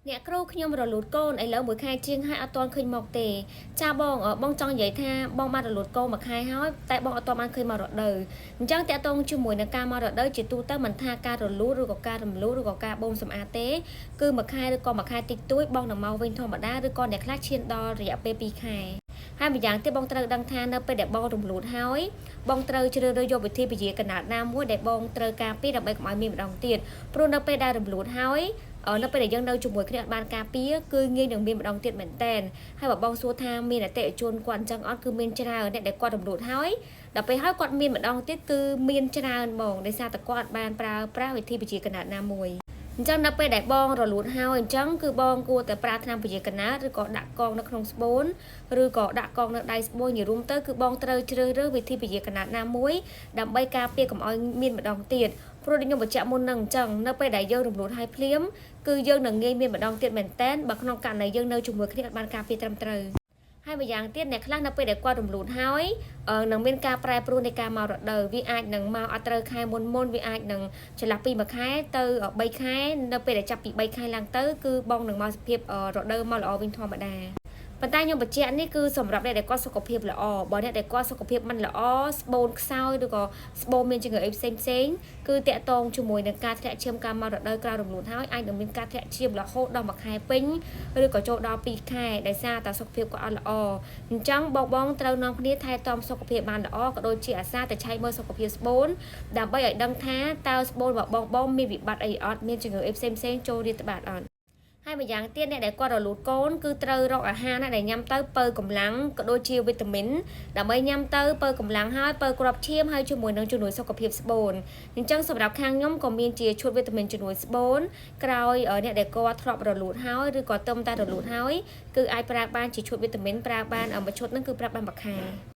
អ្នកគ្រូខ្ញុំរលូតកូនឥឡូវមួយខែជាងហើយអត់ទាន់ឃើញមកទេចាបងបងចង់និយាយថាបងបានរលូតកូនមួយខែហើយតែបងអត់ទាន់បានឃើញមករដូវអញ្ចឹងតាក់ទងជាមួយនឹងការមករដូវជាទូទៅមិនថាការរលូតឬក៏ការរំលូតឬក៏ការបូមសម្អាតទេគឺមួយខែឬក៏មួយខែតិចតួចបងនឹងមកវិញធម្មតាឬក៏អ្នកខ្លះឈានដល់រយៈពេល2ខែហើយម្យ៉ាងទៀតបងត្រូវដឹងថានៅពេលដែលបងរំលូតហើយបងត្រូវជ្រើសរើសយកវិធីពជាកណោតណាមួយដែលបងត្រូវការពារដើម្បីកុំឲ្យមានម្ដងទៀតព្រោះនៅពេលដែលរំលូតហើយនៅពេលដែលយើងនៅជាមួយគ្នាអត់បានការពារគឺងាយនឹងមានម្ដងទៀតមែនតែនហើយបើបងសួរថាមានអតិថិជនគាត់អញ្ចឹងអត់គឺមានច្រើនអ្នកដែលគាត់រំលូតហើយដល់ពេលហើយគាត់មានម្ដងទៀតគឺមានច្រើនបងដោយសារតែគាត់អត់បានប្រើប្រាស់វិធីពជាកណោតណាមួយអញ្ចឹងនៅពេលដែលបងរលូតហើយអញ្ចឹងគឺបងគួរតែប្រើថ្នាំពជាកណោតឬក៏ដាក់កងនៅក្នុងស្បូនឬក៏ដាក់កងនៅដៃស្បូននិយាយរួមទៅគឺបងត្រូវជ្រើសរើសវិធីពជាកណោតណាមួយដើម្បីការពារកុំឲ្យមានម្ដងទៀតព្រោះដូចខ្ញុំបញ្ជាក់មុននឹងអញ្ចឹងនៅពេលដែលយើងរំលូតហើយភ្លាមគឺយើងនឹងងាយមានម្ដងទៀតមែនតែនបើក្នុងករណីយើងនៅជាមួយគ្នាអត់បានការពារត្រឹមត្រូវហើយម្យ៉ាងទៀតអ្នកខ្លះនៅពេលដែលគាត់រំលូតហើយនឹងមានការប្រែប្រួលនៃការមករដូវវាអាចនឹងមកអត់ត្រូវខែមុនមុនវាអាចនឹងចន្លោះពី1ខែទៅ3ខែនៅពេលដែលចាប់ពី3ខែឡើងទៅគឺបងនឹងមកសភាពរដូវមកល្អវិញធម្មតាប៉ុន្តែខ្ញុំបញ្ជាក់នេះគឺសម្រាប់អ្នកដែលគាត់សុខភាពល្អបើអ្នកដែលគាត់សុខភាពមិនល្អស្បូនខ្សោយឬក៏ស្បូនមានជំងឺអីផ្សេងផ្សេងគឺតាក់ទងជាមួយនឹងការធ្លាក់ឈាមការមករដូវក្រោយរំលូតហើយអាចនឹងមានការធ្លាក់ឈាមរហូតដល់មួយខែពេញឬក៏ចូលដល់2ខែដោយសារតែសុខភាពគាត់អត់ល្អអញ្ចឹងបងបងត្រូវនាំគ្នាថែទាំសុខភាពបានល្អក៏ដូចជាអាសាទៅឆែកមើលសុខភាពស្បូនដើម្បីឲ្យដឹងថាតើស្បូនរបស់បងបងមានវិបត្តិអីអត់មានជំងឺអីផ្សេងផ្សេងចូលរាតត្បាតអត់ហើយម្យ៉ាងទៀតអ្នកដែលគាត់រលូតកូនគឺត្រូវរកអាហារណាដែលញ៉ាំទៅបើកម្លាំងក៏ដូចជាវីតាមីនដើម្បីញ៉ាំទៅបើកម្លាំងហើយបើគ្រាប់ឈាមហើយជាមួយនឹងជំនួយសុខភាពស្បូនអញ្ចឹងសម្រាប់ខាងខ្ញុំក៏មានជាឈុតវីតាមីនជំនួយស្បូនក្រោយអ្នកដែលគាត់ធ្លាប់រលូតហើយឬក៏ទឹមតែរលូតហើយគឺអាចប្រើបានជាឈុតវីតាមីនប្រើបានមួយឈុតហ្នឹងគឺប្រើបានមួយខែ។